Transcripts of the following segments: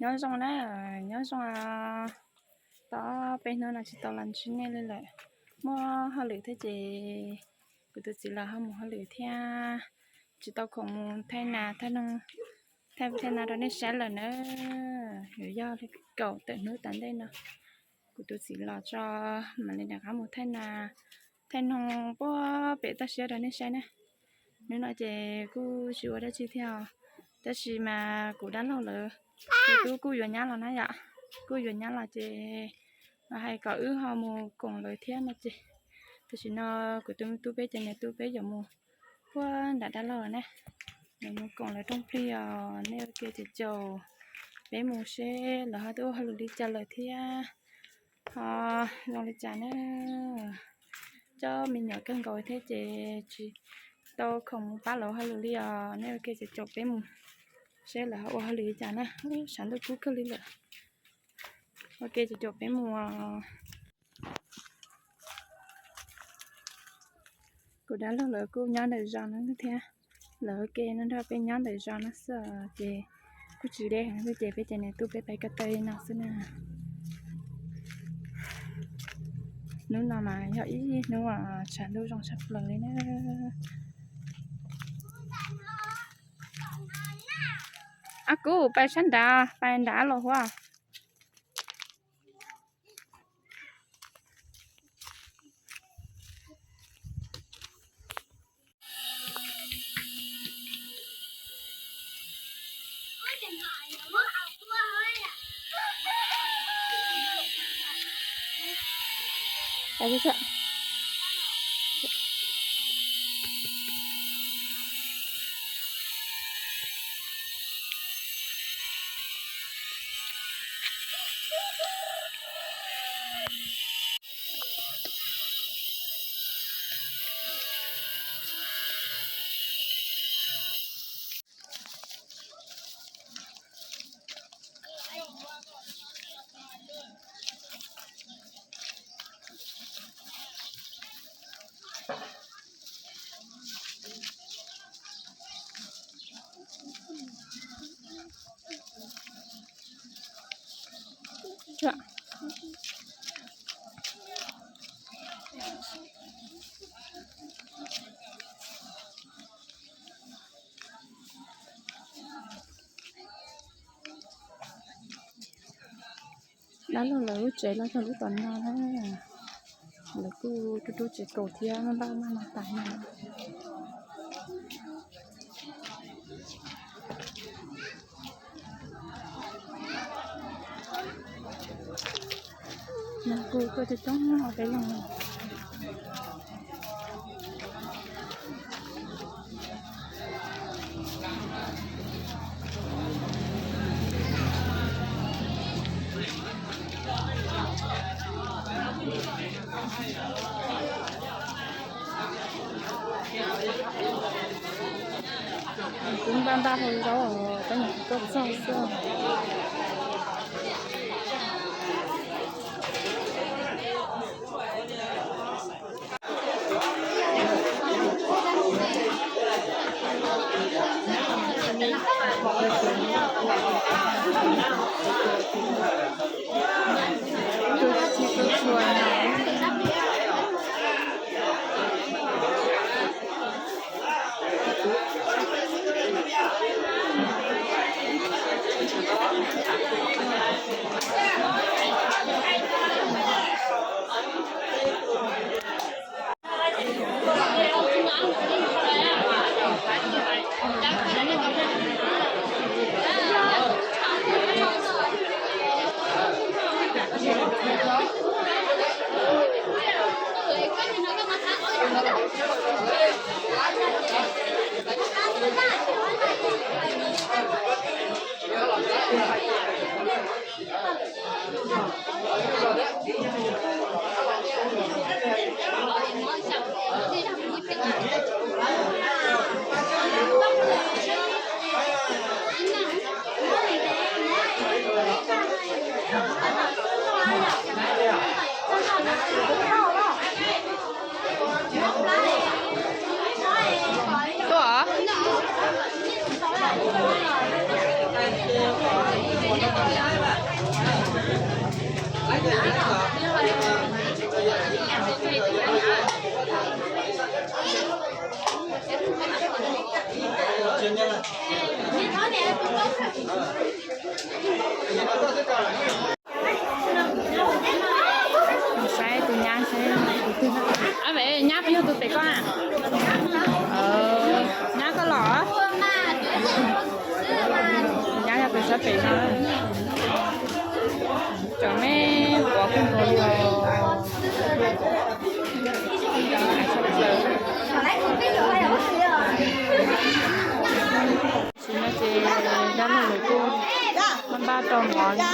Nyob zoo na, nyob zoo. Tau peb hnub no tsis tau los ntsib nej li lawm. Muaj hauj lwm thiab ces kuv tus txiv los ho mus hauj lwm thiab, tsis tau khoom mus thaij nas thaij noog, thaij thaij nas rau nej saib lawm na. Yuav yog li kaum tawm hnub tas ntej no kuv tus txiv los tso mam li rov qab mus thaij nas thaij noog puag pem toj siab rau nej saib na. Hnub no ces kuj tsis ua dab tsi thiab os, tab sis mas kuv dab laug lawv, kuv tub kuj yuav nyab los na yom, kuj yuav nyab los ces hais kom wb ho mus koom lawv thiab no ces, tam sim no kuv tus me tub peb cov niam tub peb yuav mus puag nram dab laug na, yuav mus koom lawv rooj plig os. Nej ua ke ces caum peb mus seb lawv ho twb ua hauj lwm li cas lawm thiab ho zoo li cas na. Coj me nyuam kawg nkaus thiab ces tsis tau khoom mus pab lawv hauj lwm li os. Nej ua ke ces caum peb mus seb lawv ho ua hauj lwm li cas na. Tshav ntuj kub kawg li lawm. Ua ke ces caum peb mus. Kuv dab laug lawv kuj nyob ntawm zos no thiab, lawv ua ke no nrog peb nyob ntawm zos no xwb ces kuj tsis deb heev xwb ces peb cov niam tub peb pais ko taw li no xwb na. Hnub no mas yog ib hnub tshav ntuj zoo tshaj plaws li na. Ab, kuv pais sab nrad, pais nrad los huab. Dab laug lawv lub tsev los yog lub tom no na. Lawv kuj rub rub tsev kaum thiab npaj maj no tas no. No kuj tuaj coob coob peb leeg. Kuv npaj npaj hau zaub os, peb niam tuaj txog xwb. Tuaj. Saib tus nyab saib tus twg. Ab, nyab puas yog tus pem koj a? Nyab koj los. Nyab yog tus sab pem no. Cov me pov kuj nkaus li os. Tam sim no ces dab laug lawv kuj npaj tau mov li.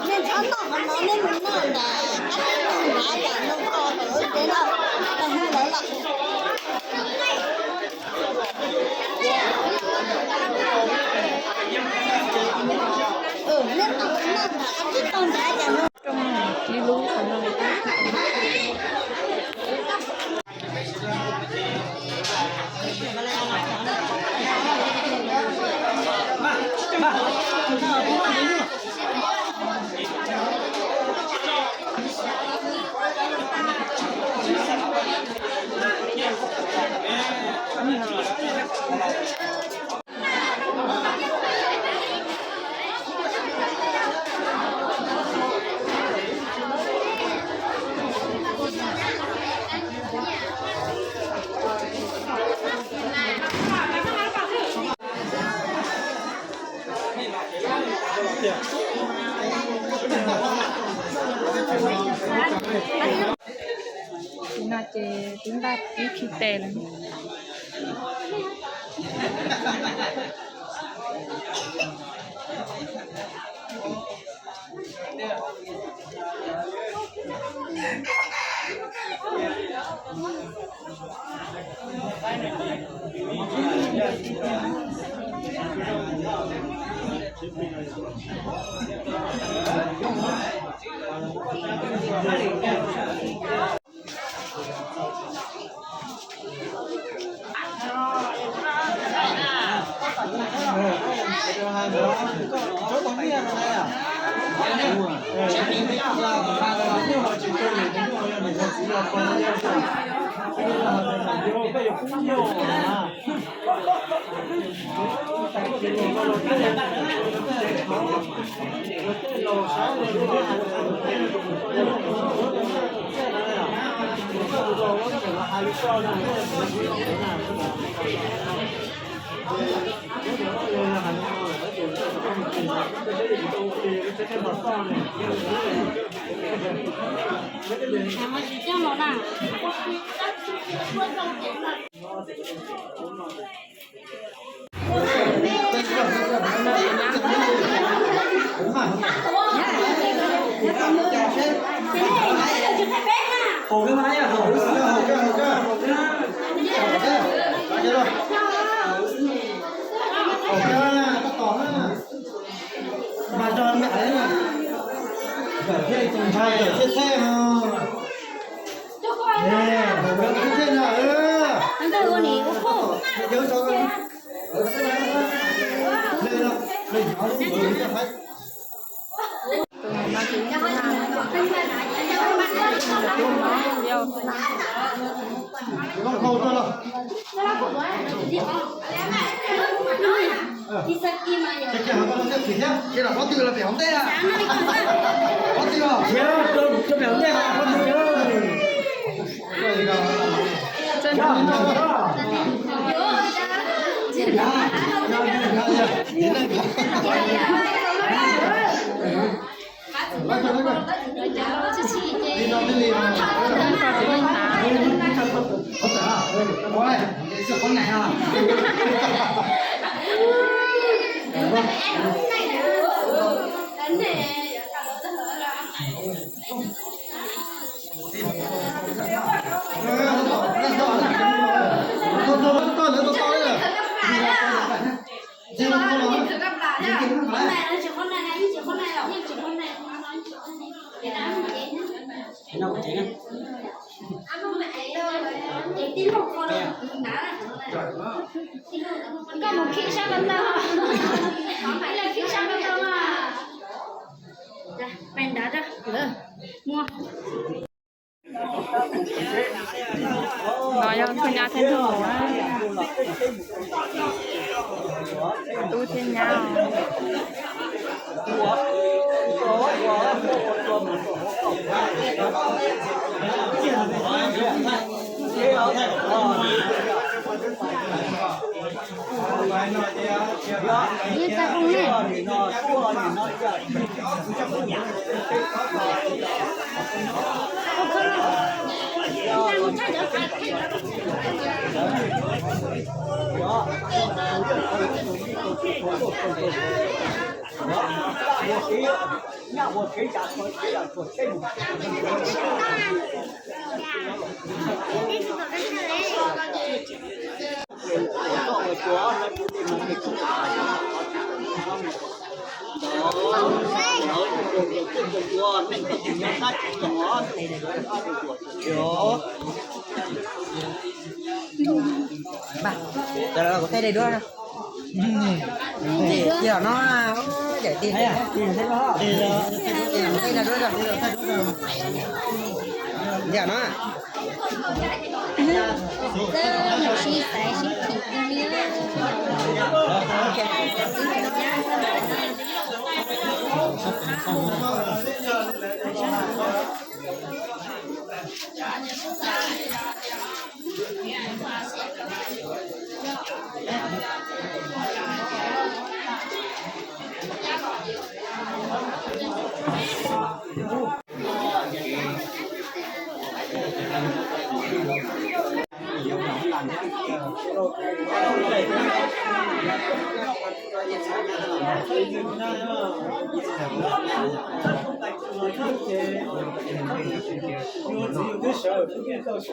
Rooj ib lub qhov no. Tam sim no ces twb npaj ib khis tes lawm. Koj mus khib sab ko taw, ib leeg khib sab ko taw mas. Pais nrad, muaj. No yog tus nyab thiab nraug. Tub Thiab nyab. Ib tag koj ne. Cov kuv tej dai duab. Yog no, yawm tij, yog no. Sib xaiv sib phim kawg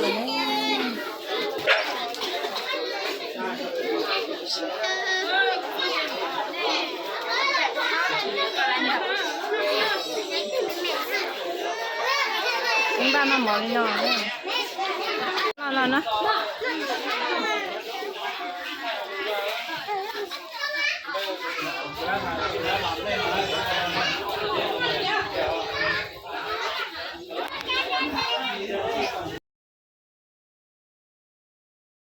li. Npaj noj mov li no. Noj no na.